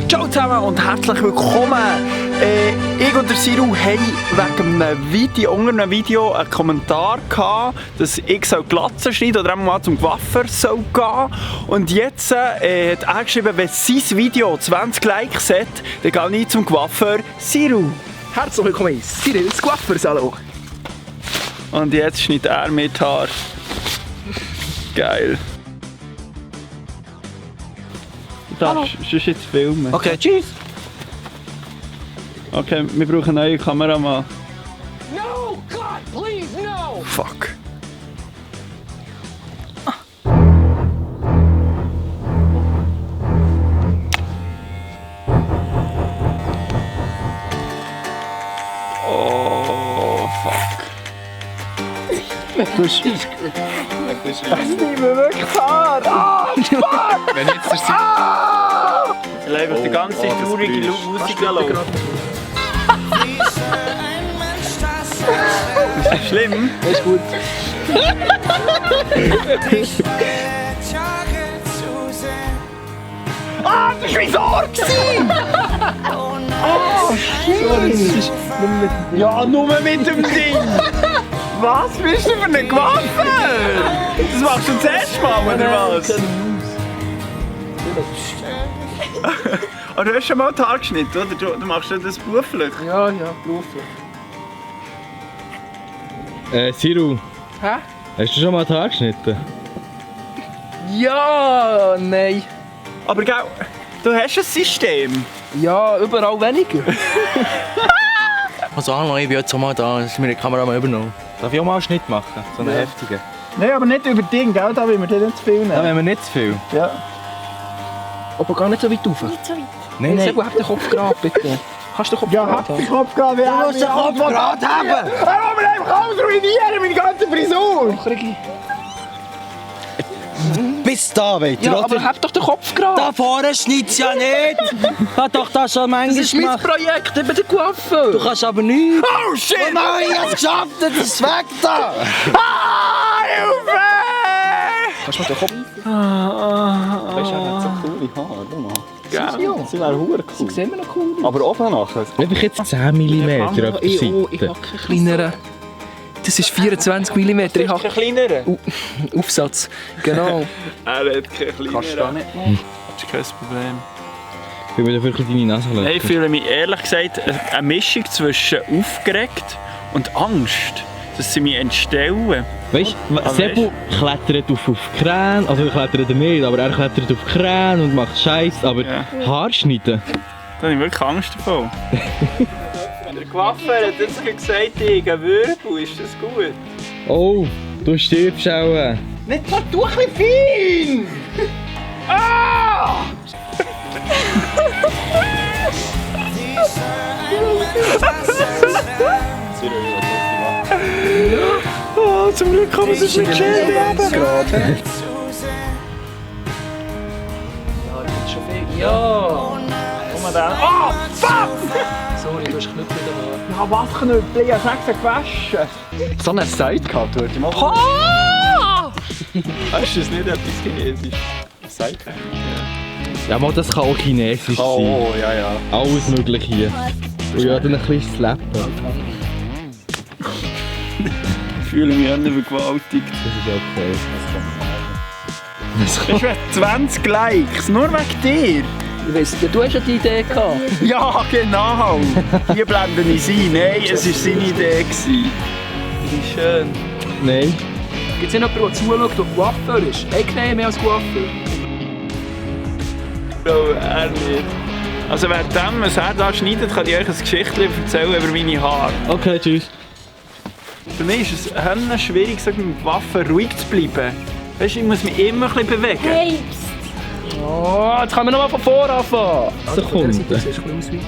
Ciao zusammen und herzlich willkommen! Ich und der Siru haben wegen einem Video, unter einem Video einen Kommentar gehabt, dass ich Glatzen schneiden oder einmal zum Coiffeur gehen soll. Und jetzt hat er geschrieben, wenn sein Video 20 Likes hat, dann gehe ich zum Coiffeur Siru. Herzlich willkommen in Cyrils Coiffeur-Salon. Und jetzt schneidet er mit Haar. Geil. Du darfst jetzt filmen. Okay, tschüss. Okay, wir brauchen eine neue Kameramann. No, God, please, no! Fuck. Oh, fuck. Das ist nicht mehr wirklich Haar. Ah, fuck! Wenn jetzt der Ich lebe die ganze Zeit traurige Musik laufen. Ist das schlimm? Das ist gut. Ah, das war mein Ohr! Oh, shit! Ja, nur mit dem Ding! Was bist du für eine Coiffeur? Das machst du das erste Mal, oder was? Aber du hast schon mal die Haare geschnitten, oder? Du machst das beruflich. Ja, beruflich. Siru, Hä? hast du schon mal die Haare geschnitten? Ja, nein. Aber gell, du hast ein System. Ja, überall weniger. Also hallo, ich bin jetzt auch mal da, dass mir die Kamera mal übernommen. Darf ich auch mal einen Schnitt machen? So einen heftigen? Nein, aber nicht über Ding, gell? Da will wir dir nicht zu viel Da nehmen. haben wir nicht zu viel. Ja. Aber gar nicht so weit rauf. Nicht so weit. Nein, Segu, hab den Kopf gerade, bitte. Kannst du den Kopf Ja, gerade hab haben? den Kopf gerade. Du musst den Kopf gerade haben! Er will mir einfach alles ruinieren, meine ganze Frisur! Bis da weiter, Ja, oder? aber hab doch den Kopf gerade. Da vorne schneid's ja nicht! Hat doch das schon manchmal Das ist mein gemacht. Projekt, ich bin der Coiffeur. Du kannst aber nichts. Oh shit! Oh nein, ich hab's geschafft, das ist weg da! Ah, Hilfe! Kannst du mir den Kopf... Weißt du, er hat so coole Haare. Gell? Sie wären hure cool. Sehen wir noch cool? Aber oben nachher. Einfach jetzt 10 mm auf der Ich Seite. habe keinen kleineren. Das ist 24 mm. Ich habe Kein kleineren? Aufsatz. Genau. Er hat keinen kleineren. Kannst du da nicht machen? Das ist kein Problem. Ich will mir dafür deine Nase Hey, ich lösen. fühle mich ehrlich gesagt eine Mischung zwischen aufgeregt und Angst, dass sie mich entstellen. Weißt du, Sebu klettert auf Krähen, also er klettert nicht, aber er klettert auf Krähen und macht Scheiß, aber Ja. Haarschneiden? Da habe ich wirklich Angst davor. Der Coiffeur hat jetzt gesagt, ich habe Wirbel, ist das gut? Oh, du stirbst auch. Nicht so, du ein bisschen fein! Ah! Oh, zum Glück kann man sich nicht schämen. Ja. Komm mal da. Oh, fuck! Sorry, du hast Knüppel in den Ja, was Knüppel? Ich habe 6 gewaschen. So eine Zeit gehabt, du hast mal. Hast du das nicht etwas Chinesisch? Zeit? Ja, mal, das kann auch Chinesisch sein. Oh, ja, ja. Alles mögliche hier. Und ja, dann ein bisschen slappen. Ich fühle mich auch nicht vergewaltigt. Das ist okay. Das ist 20 Likes, nur wegen dir. Ich weiss, du hast ja die Idee gehabt. Ja, genau. Hier blenden ich ein. Nein, es war seine Idee. Wie schön. Nein. Gibt es ja noch jemanden, der zuschaut, der Coiffeur ist? Ich nehme mehr als Coiffeur. Oh, er nicht. Also währenddem es er da schneidet, kann ich euch ein Geschichtchen erzählen über meine Haare. Okay, tschüss. Für mich ist es schwierig, so mit dem Waffen ruhig zu bleiben. Weißt du, ich muss mich immer ein bisschen bewegen. Hey, Oh, jetzt können wir nochmal von vorne anfangen. Sekunde. Das sieht ein bisschen aus wie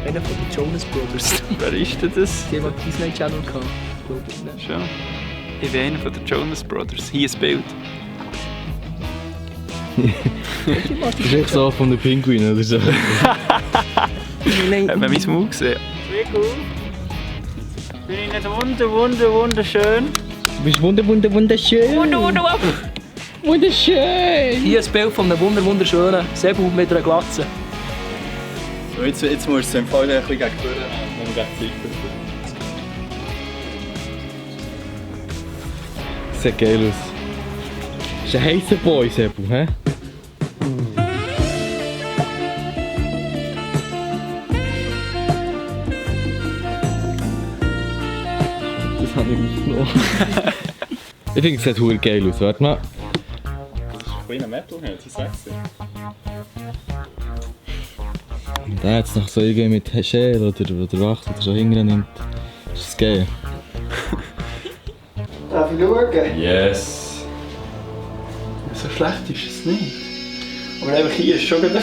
einer von den Jonas Brothers. Wer ist denn das? Die haben einen Disney Channel gehabt. Glaube ich, ne? Schon. Ich bin einer von den Jonas Brothers. Hier ein Bild. Das ist echt so von den Pinguinen oder so. Hat man mein Maul gesehen? Wie gut. Bin ich nicht wunderschön? Du bist wunderschön. Wunderschön. Hier ein Bild von einem wunderschönen Sebu mit einer Glatze. So, jetzt musst du im Fall ein bisschen gegen die Türe und gegen die Sieht geil aus. Ist ein heißer Boy, Sebu, hä? Das habe ich aufgenommen. Ich finde, es sieht verdammt geil aus. Warte mal. Kleiner Metalhead, das ist sexy. Und der jetzt noch so irgendwie mit Schäl oder Wacht oder so hinten nimmt. Ist das geil? Darf ich schauen? Yes. So schlecht ist es nicht. Aber einfach hier ist schon wieder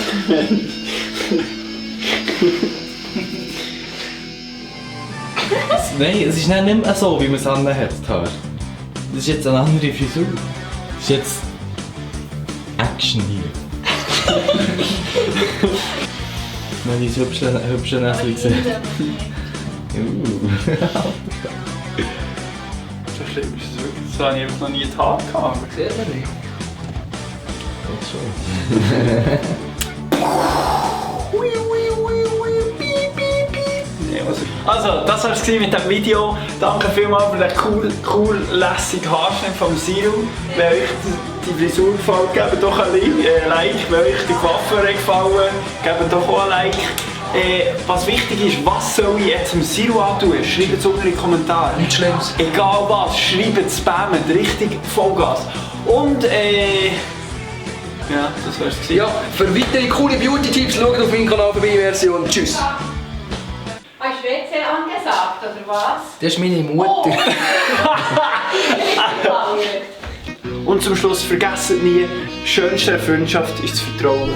Nein, es ist nicht mehr so, wie man es anhat. Das ist jetzt eine andere Frisur. Das ist jetzt Action hier. Wenn ich das hübsche Näschen sehe. so schlimm ist es wirklich. Das habe ich einfach noch nie in die Haare gehabt. Sieht man nicht. Also, das war es mit dem Video. Danke vielmals für den cool lässigen Haarschnitt vom Siru. Wenn euch die Frisur gefällt, gebt doch ein Like. Wenn euch die Coiffeur gefallen, gebt doch auch ein Like. Was wichtig ist, was soll ich jetzt dem Siru antun? Schreibt es unten in die Kommentare. Nichts Schlimmes. Egal was, schreibt es, spammen, richtig Vollgas. Und ja, das war's. Ja, für weitere coole Beauty-Tipps schaut auf meinen Kanal vorbei, Version. Tschüss. Hast du WC angesagt, oder was? Das ist meine Mutter. Und zum Schluss vergesst nie, schönste Freundschaft ist das Vertrauen.